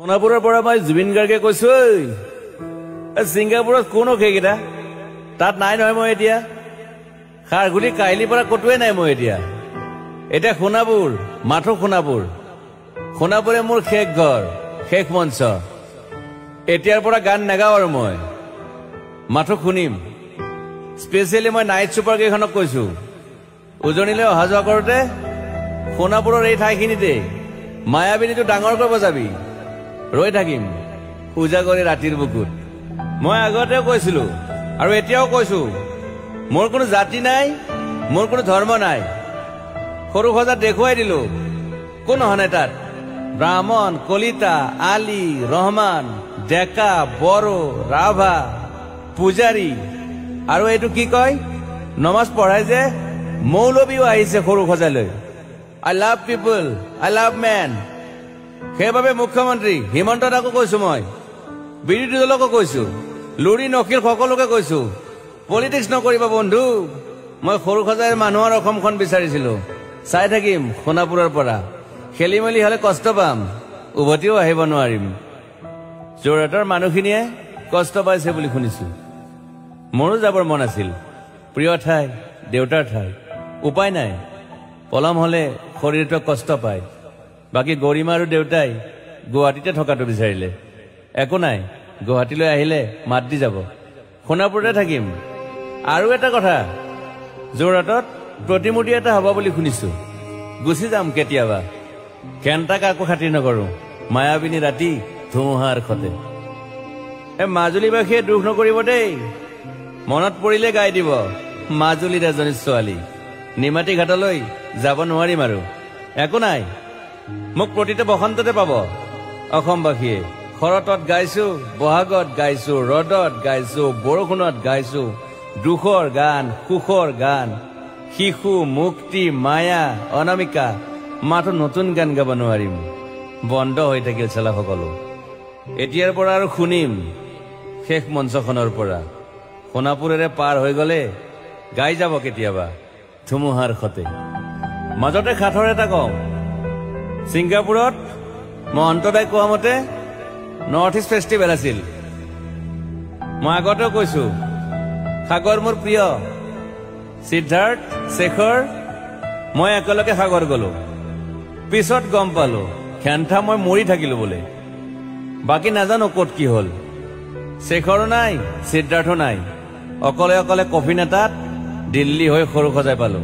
সোণাপুৰৰ পৰা মই জুবিন গাৰ্গে কৈছো, ঐ ছিংগাপুৰত কোন সেইকেইটা তাত নাই নহয়। মই এতিয়া খাৰঘুলি কাহিলীৰ পৰা ক'তোৱে নাই মই এতিয়া। এতিয়া সোণাপুৰ, মাথো সোণাপুৰ। সোণাপুৰে মোৰ শেষ ঘৰ, শেষ মঞ্চ। এতিয়াৰ পৰা গান নাগাওঁ আৰু মই মাথো শুনিম। স্পেচিয়েলি মই নাইট ছুপাৰ কেইখনক কৈছো, উজনিলৈ অহা যোৱা কৰোঁতে সোণাপুৰৰ এই ঠাইখিনিতে মায়াবিনীটো ডাঙৰকৈ বজাবি। ৰৈ থাকিম উজাগৰী ৰাতিৰ বুকুত। মই আগতেও কৈছিলো আৰু এতিয়াও কৈছো, মোৰ কোনো জাতি নাই, মোৰ কোনো ধৰ্ম নাই। সৰু সজাত দেখুৱাই দিলো, কোন অহা নাই তাত। ব্ৰাহ্মণ, কলিতা, আলী, ৰহমান, ডেকা, বড়ো, ৰাভা, পূজাৰী আৰু এইটো কি কয় নমাজ পঢ়াই যে মৌলবীও আহিছে সৰু সজালৈ। I love people, I love man. সেইবাবে মুখ্যমন্ত্ৰী হিমন্ত দাকো কৈছো, মই বিৰোধী দলকো কৈছো, লুৰি নখিল সকলোকে কৈছো, পলিটিক্স নকৰিবা বন্ধু। মই সৰু সজাইৰ মানুহৰ অসমখন বিচাৰিছিলো। চাই থাকিম সোণাপুৰৰ পৰা। খেলি মেলি হলে কষ্ট পাম, উভতিও আহিব নোৱাৰিম। যোৰহাটৰ মানুহখিনিয়ে কষ্ট পাইছে বুলি শুনিছো। মোৰো যাবৰ মন আছিল, প্ৰিয় ঠাই, দেউতাৰ ঠাই। উপায় নাই, পলম হলে শৰীৰটোৱে কষ্ট পায়। বাকী গৰিমা আৰু দেউতাই গুৱাহাটীতে থকাটো বিচাৰিলে। একো নাই, গুৱাহাটীলৈ আহিলে মাত দি যাব। সোণাপুৰতে থাকিম। আৰু এটা কথা, যোৰহাটত প্ৰতিমূৰ্তি এটা হ'ব বুলি শুনিছো। গুচি যাম কেতিয়াবা। ঘেণ্টা কাকো খাতিৰ নকৰো। মায়াবিনী ৰাতি ধুমুহাৰ সতে। এই মাজুলীবাসীয়ে দুখ নকৰিব দেই, মনত পৰিলে গাই দিব মাজুলীৰ এজনী ছোৱালী। নিমাতী ঘাটলৈ যাব নোৱাৰিম আৰু। একো নাই, মোক প্ৰতিটো বসন্ততে পাব অসমবাসীয়ে। শৰতত গাইছো, বহাগত গাইছো, ৰ'দত গাইছো, বৰষুণত গাইছো, দুখৰ গান, সুখৰ গান, শিশু, মুক্তি, মায়া, অনামিকা। মাথো নতুন গান গাব নোৱাৰিম। বন্ধ হৈ থাকিল চেলা সকলো। এতিয়াৰ পৰা আৰু শুনিম শেষ মঞ্চখনৰ পৰা। সোণাপুৰেৰে পাৰ হৈ গলে গাই যাব কেতিয়াবা ধুমুহাৰ সতে। মাজতে সাঁথৰ এটা কওঁ। ছিংগাপুৰত মই অন্তদাই কোৱা মতে নৰ্থ ইষ্ট ফেষ্টিভেল আছিল। মই আগতেও কৈছো, সাগৰ মোৰ প্ৰিয়। সিদ্ধাৰ্থ, শেখৰ, মই একেলগে সাগৰ গলো। পিছত গম পালো খেন্থা মই মৰি থাকিলো বোলে। বাকী নাজানো ক'ত কি হ'ল। শেখৰো নাই, সিদ্ধাৰ্থো নাই। অকলে অকলে কফিন এটাত দিল্লী হৈ সৰু সজাই পালো।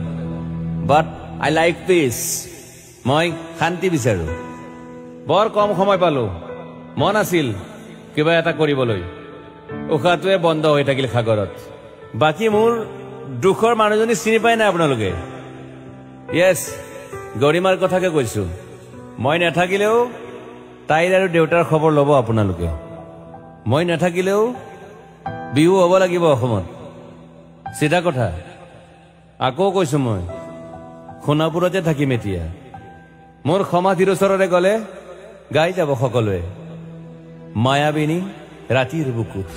বাট I like piece. মই শান্তি বিচাৰো। বৰ কম সময় পালো। মন আছিল কিবা এটা কৰিবলৈ। উশাহটোৱে বন্ধ হৈ থাকিল সাগৰত। বাকী মোৰ দুখৰ মানুহজনী চিনি পাই নাই আপোনালোকে? য়েছ, গৰিমাৰ কথাকে কৈছো। মই নাথাকিলেও তাইৰ আৰু দেউতাৰ খবৰ ল'ব আপোনালোকে। মই নাথাকিলেও বিহু হ'ব লাগিব অসমত। চিধা কথা। আকৌ কৈছো, মই সোণাপুৰতে থাকিম এতিয়া। মোৰ সমাধিৰ ওচৰৰে গ'লে গাই যাব সকলোৱে মায়াবিনী ৰাতিৰ বুকুত।